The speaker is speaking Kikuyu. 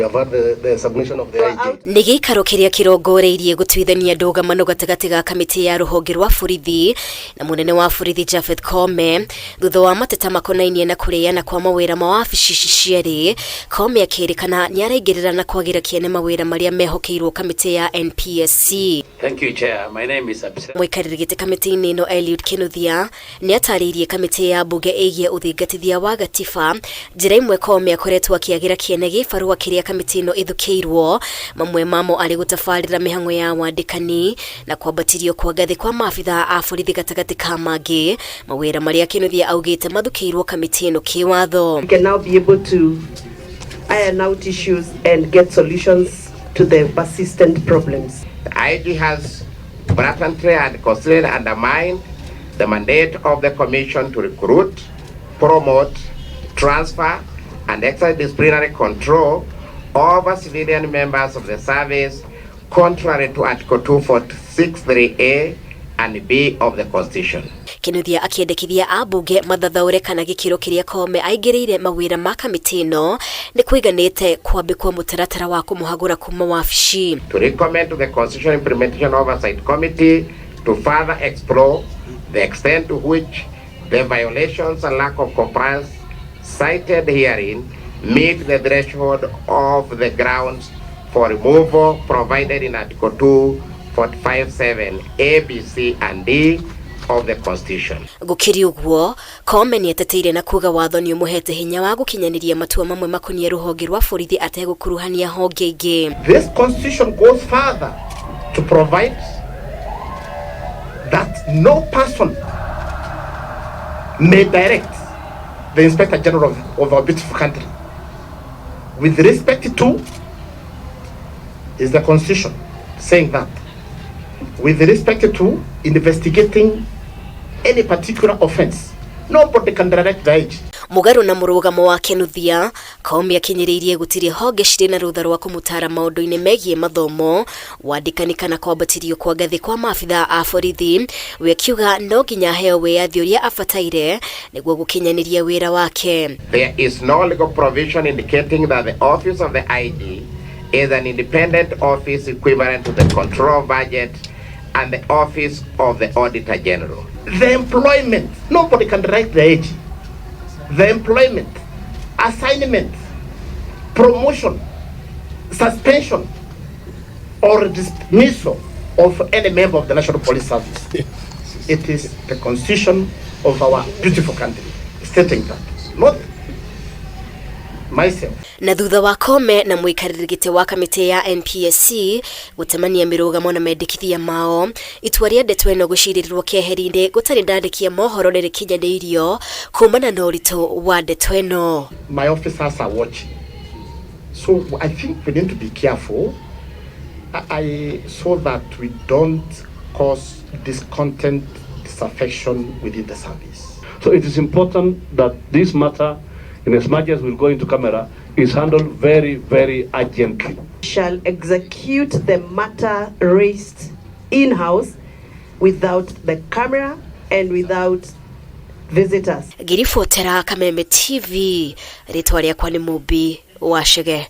We have had the submission of the IG. Nĩ gĩikaro kĩrĩa kĩrongoreirie gũtuithania ndũgamano gatagatĩ ga kamĩtĩ ya rũhonge rwa borithi na mũnene wa borithi Japheth Koome thutha wa mateta makonainie na kũrĩana kwa mawĩra ma wabici ici cierĩ. Koome akĩrĩkana nĩ araingĩrĩra na kwagĩra kĩene mawĩra marĩa mehokeirwo kamĩtĩ ya NPSC. Thank you, Chair. My name is Abse. Mũikarĩri gĩtĩ kamĩtĩ-inĩ ĩno Eliud Kinuthia nĩ atarĩirie kamĩtĩ ya mbunge ĩgiĩ ũthingatithia wa gatiba njĩra imwe Koome akoretwo akĩagĩra kĩene gĩbarũa kĩrĩa kamĩtĩ ĩno ĩthukĩirwo, mamwe mamo arĩ gũtabarĩra mĩhang'o ya wandĩkani na kwambatirio kwa ngathĩ kwa maabithaa a borithi gatagatĩ ka mangĩ mawĩra marĩa Kinuthia augĩte mathukĩirwo kamĩtĩ ĩno kĩwatho. We can now be able to iron out issues and get solutions to the persistent problems. The IG has blatantly and consistently undermined the mandate of the Commission to recruit, promote, transfer, and exercise disciplinary control over civilian members of the service, contrary to Article 246(3)(a) and B of the Constitution. Kinuthia akĩendekithia ambunge mathathaũre kana gĩkĩro kĩrĩa Koome aingĩrĩire mawĩra ma kamĩtĩ ĩno nĩ kũiganĩte kwambĩkwo mũtaratara wa kũmũhagũra kuma wabici. To recommend to the Constitution Implementation Oversight Committee to further explore the extent to which the violations and lack of compliance cited herein meet the threshold of the grounds for removal provided in Article 245(7) A, B, C, and D of the Constitution. Gũkĩrĩ ũguo, Koome nĩ eteteire na kuga watho nĩ ũmũhete hinya wa gũkinyanĩria matua mamwe makoniĩ rũhonge rwa borithi ategũkuruhania honge ingĩ. This constitution goes further to provide that no person may direct the Inspector General of our beautiful country with respect to, is the constitution saying that, with respect to investigating any particular offense, nobody can direct the IG. Mũgarũ na mũrũgamo wa Kinuthia, Koome akinyĩrĩirie gũtirĩ honge cirĩ na rũtha rwa kũmũtara maũndũ-inĩ megiĩ mathomo, wandĩkani kana kwambatirio kwa ngathĩ kwa maabithaa a borithi. We akiuga no nginya aheo wĩyathi ũrĩa abataire nĩguo gũkinyanĩria wĩra wake. There is no legal provision indicating that the office of the IG is an independent office equivalent to the Control of Budget and the office of the Auditor General. The employment, nobody can direct the IG. The employment, assignment, promotion, suspension, or dismissal of any member of the National Police Service. It is the constitution of our beautiful country stating that, not myself. Na thutha wa Koome na mũikarĩri gĩtĩ wa kamĩtĩ ya NPSC gũtemania mĩrũgamo na mendekithia mao, itua rĩa ndeto ĩno gũcirĩrwo keheri-inĩ gũtarĩ ndandĩkia mohoro nĩ rĩkinyanĩirio kumana na ũritũ wa ndeto ĩno. My officers are watching. So I think we need to be careful so that we don't cause discontent, disaffection within the service. So it is important that this matter, in as much as we'll go into camera, is handled very, very urgently. Shall execute the matter raised in-house without the camera and without visitors. Ngĩribotera Kameme TV, rĩtwa rĩakwa nĩ Mũmbi wa Chege.